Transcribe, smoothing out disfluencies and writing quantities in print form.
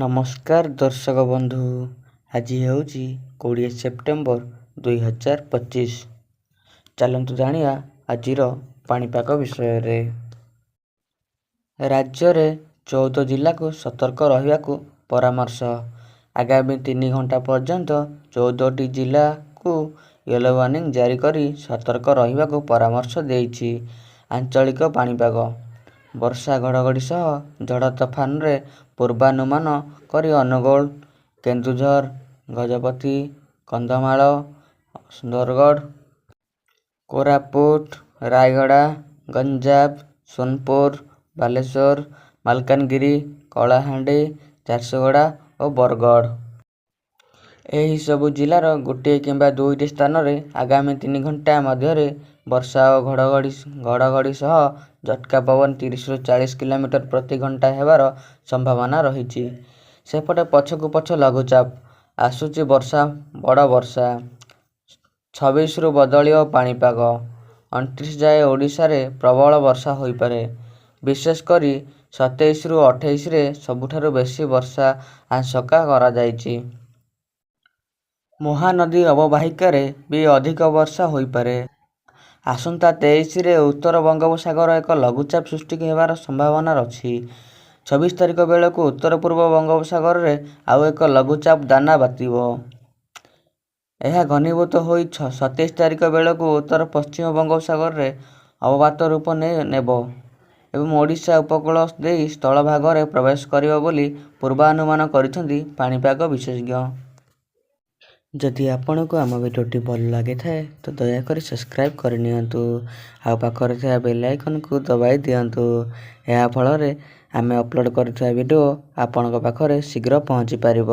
ନମସ୍କାର ଦର୍ଶକ ବନ୍ଧୁ, ଆଜି ହେଉଛି 20 ସେପ୍ଟେମ୍ବର 2025। ଚାଲନ୍ତୁ ଜାଣିବା ଆଜିର ପାଣିପାଗ ବିଷୟରେ। ରାଜ୍ୟରେ 14 ଜିଲ୍ଲାକୁ ସତର୍କ ରହିବାକୁ ପରାମର୍ଶ। ଆଗାମୀ 3 ଘଣ୍ଟା ପର୍ଯ୍ୟନ୍ତ 14ଟି ଜିଲ୍ଲାକୁ ୟେଲୋ ୱାର୍ଣ୍ଣିଂ ଜାରି କରି ସତର୍କ ରହିବାକୁ ପରାମର୍ଶ ଦେଇଛି ଆଞ୍ଚଳିକ ପାଣିପାଗ। ବର୍ଷା, ଘଡ଼ଘଡ଼ି ସହ ଝଡ଼ ତୋଫାନରେ ପୂର୍ବାନୁମାନ କରି ଅନୁଗୋଳ, କେନ୍ଦୁଝର, ଗଜପତି, କନ୍ଧମାଳ, ସୁନ୍ଦରଗଡ଼, କୋରାପୁଟ, ରାୟଗଡ଼ା, ଗଞ୍ଜାମ, ସୋନପୁର, ବାଲେଶ୍ୱର, ମାଲକାନଗିରି, କଳାହାଣ୍ଡି, ଝାରସୁଗୁଡ଼ା ଓ ବରଗଡ଼। ଏହିସବୁ ଜିଲ୍ଲାର ଗୋଟିଏ କିମ୍ବା ଦୁଇଟି ସ୍ଥାନରେ ଆଗାମୀ 3 ଘଣ୍ଟା ମଧ୍ୟରେ ବର୍ଷା ଓ ଘଡ଼ଘଡ଼ି ସହ ଝଟକା ପବନ 30ରୁ 40 କିଲୋମିଟର ପ୍ରତି ଘଣ୍ଟା ହେବାର ସମ୍ଭାବନା ରହିଛି। ସେପଟେ ପଛକୁ ପଛ ଲଘୁଚାପ, ଆସୁଛି ବର୍ଷା, ବଡ଼ ବର୍ଷା। 26ରୁ ବଦଳିବ ପାଣିପାଗ। 29 ଯାଏ ଓଡ଼ିଶାରେ ପ୍ରବଳ ବର୍ଷା ହୋଇପାରେ। ବିଶେଷ କରି 27ରୁ 28ରେ ସବୁଠାରୁ ବେଶୀ ବର୍ଷା ଆଶଙ୍କା କରାଯାଇଛି। ମହାନଦୀ ଅବବାହିକାରେ ବି ଅଧିକ ବର୍ଷା ହୋଇପାରେ। ଆସନ୍ତା 23ରେ ଉତ୍ତର ବଙ୍ଗୋପସାଗରରେ ଏକ ଲଘୁଚାପ ସୃଷ୍ଟି ହେବାର ସମ୍ଭାବନା ଅଛି। 26 ତାରିଖ ବେଳକୁ ଉତ୍ତର-ପୂର୍ବ ବଙ୍ଗୋପସାଗରରେ ଆଉ ଏକ ଲଘୁଚାପ ଦାନା ବାନ୍ଧିବ। ଏହା ଘନୀଭୂତ ହୋଇ 27 ତାରିଖ ବେଳକୁ ଉତ୍ତର-ପଶ୍ଚିମ ବଙ୍ଗୋପସାଗରରେ ଅବପାତ ରୂପ ନେବ ଏବଂ ଓଡ଼ିଶା ଉପକୂଳ ଦେଇ ସ୍ଥଳଭାଗରେ ପ୍ରବେଶ କରିବ ବୋଲି ପୂର୍ବାନୁମାନ କରିଛନ୍ତି ପାଣିପାଗ ବିଶେଷଜ୍ଞ। ଯଦି ଆପଣଙ୍କୁ ଆମ ଭିଡ଼ିଓଟି ଭଲ ଲାଗିଥାଏ, ତ ଦୟାକରି ସବସ୍କ୍ରାଇବ୍ କରିନିଅନ୍ତୁ ଆଉ ପାଖରେ ଥିବା ବେଲ୍ ଆଇକନ୍କୁ ଦବାଇ ଦିଅନ୍ତୁ। ଏହା ଫଳରେ ଆମେ ଅପଲୋଡ଼ କରିଥିବା ଭିଡ଼ିଓ ଆପଣଙ୍କ ପାଖରେ ଶୀଘ୍ର ପହଞ୍ଚି ପାରିବ।